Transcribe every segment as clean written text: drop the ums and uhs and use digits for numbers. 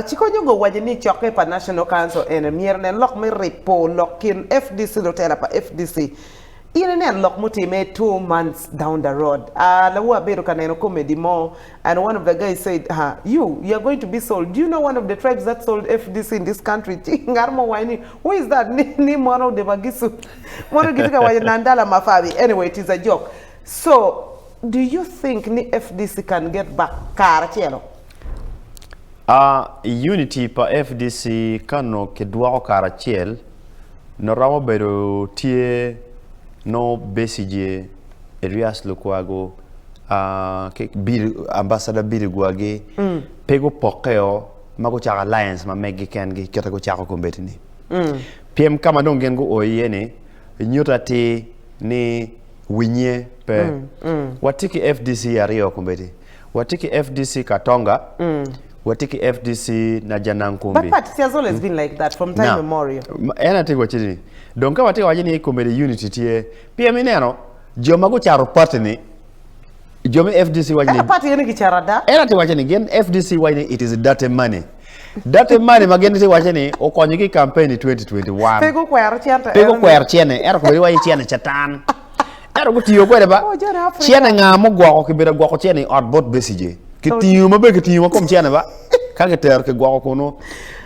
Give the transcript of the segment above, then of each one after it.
Ci kony ongo waco ni cokke pa National Council ene myero nen lok me ripo lok kin FDC lutela pa FDC. In inen lok mutime 2 months down the road. Lawo abedo ka neno comedy mo and one of the guys said, ha, you, you are going to be sold. Do you know one of the tribes that sold FDC in this country? Ci ngat mo owaco ni, who is that? Ni, ni mono Demagisu. Mono gitye ka waco Nandala Mafabi. Anyway, it is a joke. So, do you think ni FDC can get back kare acel? A Unity pa FDC ka nongo kidwoko karacel nongo romo bedo tye nongo Besigye, Erias Lukwago ki Ambassador Billy Gwagi pe gupokkeo ma gucako alliance ma meggi kengi kite gucako kombeddi-ni. Pyem ka ma dong gin guo iye ni nyuto atir ni winye pe. Watye ki FDC aryo kombeddi. Watye ki FDC Katonga, watye ki FDC Najanankumbi. But it has always been like that from time Now, immemorial. en atye ka wacci ni, dong ka watye ka waco ni komedi unity tye, pien ineno jo ma gucato party ni, jo me FDC waco ni, Ento party eni kicato ada. En atye ka waco ni gin FDC waco ni it is dirty money. Dirty money ma gin tye ka waco ni okonyogi i campaign i 2021. Pe gukwero cente Pe eno ni. gukwero cene, ento komedi waco ni cene catan. Ento gutiyo kwede ba. Oh, joni Africa. Cene nga mugwoko kibedo gwoko cene i ot bot Besigye. Kitiyo ma be kitiyo ma kom cene ba. Ka kitero kigwoko kunu.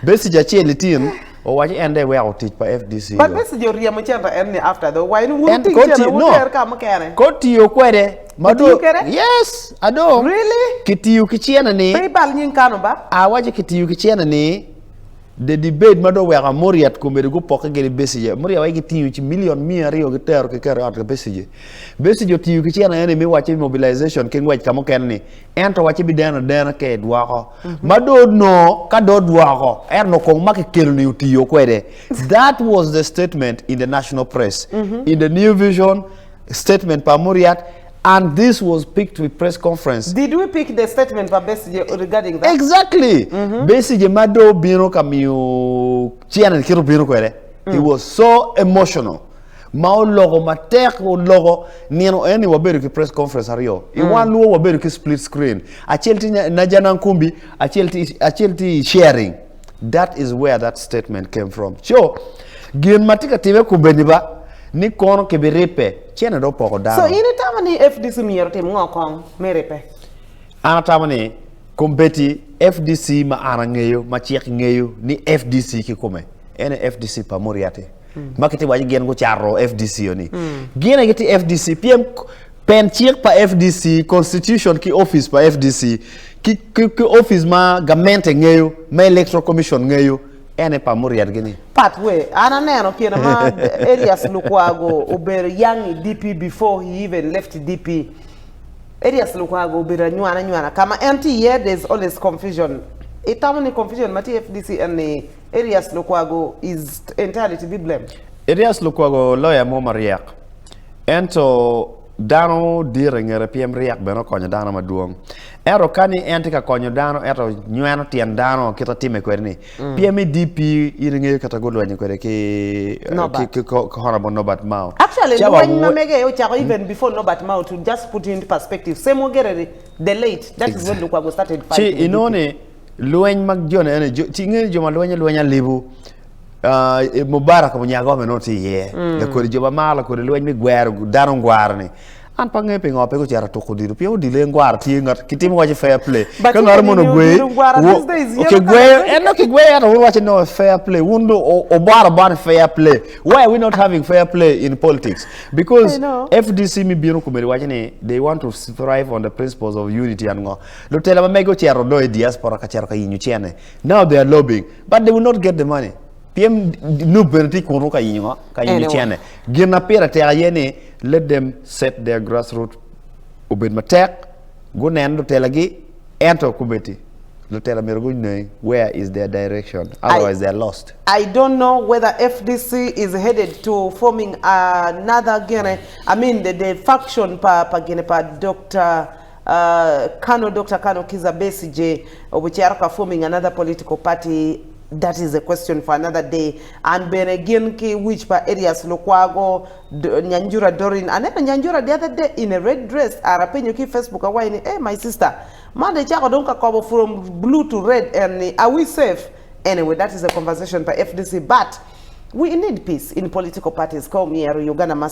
Besigye acel itin owaco en dong eweko tic pa FDC. But Besigye oryemo cente en ni after though. Why ni wun En ting ko cene ti- no. wuter ka mukene. Ko tiyo kwede. Ma Otiyo do- kwede? Yes, ado. Really? Kitiyo ki cene ni. Pe ibal nying Kano ba? Awaco kitiyo ki cene ni The debate ma dong oweko Amuriat kombeddi gupokke gin ki Besigye. Amuriat wai gitingo ci million 200 gitero kiketo i ot ka Besigye. Besigye otiyo ki cene eni me wacce mobilization ki ngwec ka mukene ni ento wacce bideno adena ka edwoko. Ma dong onongo ka dong odwoko ento onongo kong ma kikelo ni otiyo kwede. That was the statement in the national press. In the new vision statement pa Amuriat and this was picked with press conference. Did we pick the statement pa Besigye regarding that? Exactly! Besigye ma dong obino ka miyo cene kit obino kwede, he was so emotional ma oloko matek oloko nino eni wabedo ki press conference aryo i wan luo wabedo ki split screen acel tye Najanankumbi acel tye acel tye i sharing that is where that statement came from so gin ma tye ka time kombeddi ba ni kono kibiribbe cene dong opoko dano. So in itamo ni FDC myero otim ngo kong me ribbe? An atamo ni kombeddi FDC ma an angeyo ma cik ngeyo ni FDC kikome en aye FDC pa Muriati ma kitye waco gin gucato FDC o ni gin aye gitye FDC pien pen cik pa FDC constitution ki office pa FDC ki ki office ma gamente ngeyo ma electoral commission ngeyo en aye pa Muriat gi ni. Pat we, an aneno kine ma Erias Lukwago obedo young i DP before he even left DP. Erias Lukwago obedo anywana anywana ka ma en tye iye there is always confusion. Itamo ni confusion ma tye i FDC en ni Erias Lukwago is entirely to be blamed? Erias Lukwago lawyer mo maryek ento dano diro ingete pien ryek bene okonyo dano madwong ento ka ni en tye ka konyo dano ento nyweno tyen dano kit atime kwede ni pien i DP in ingeyo kit ma gulwenyo kwede ki Norbert. ki Honorable Norbert Mao. Actually, Cawa lweny ma we- mege ocako even before Norbert Mao to just put into perspective. Ssemogerere, the late, that is when Lukwago started Ci fighting. inongo ni lweny ma joni eni jo- ci ingeyo ni jo ma lwenyo lweny alibu ah, e, Mubarak Munyagome nongo tye iye lakodi jo ma maro lakodi lweny me gwero dano ngwaro ni an pe angeyo pingo pe gucito tuko odilo pien odilo aye ngwaro tye ngat kitimo waci fair play But ka ngat even mono in ogwei odilo ngwara wo- these days, yellow kigweyo card en dok kigweyo ento wun waci no fair play wun do o- obwaro abwara ni fair play why are we not having fair play in politics because I know. FDC mi bino komedi waci ni they want to thrive on the principles of unity and ngo lutela ma mege ocito do i diaspora ka cito ka yinyo cene now they are lobbying but they will not get the money pien NUP bene tye kunu ka yinyo ngo ka yinyo Anyway. cene gin ma pire tek aye ni let them set their grassroot obed matek gunen lutelagi ento kubedi lutela myero gunge where is their direction otherwise they are lost. I don't know whether FDC is headed to forming another gene, I mean the, the faction pa, pa gene pa Doctor uh, Kano, Dr. Kano Kizza Besigye obucero ka forming another political party. That is a question for another day. And bene gin ki wic pa Erias Lukwago, D- Nyanjura Doreen. Aneno Nyanjura the other day in a red dress. Ara penyo ki Facebook awaco ni, hey my sister, Ma dong icako dong ka kobo from blue to red en ni are we safe? Anyway that is a conversation pa FDC but we need peace in political parties ka omyero Uganda ma.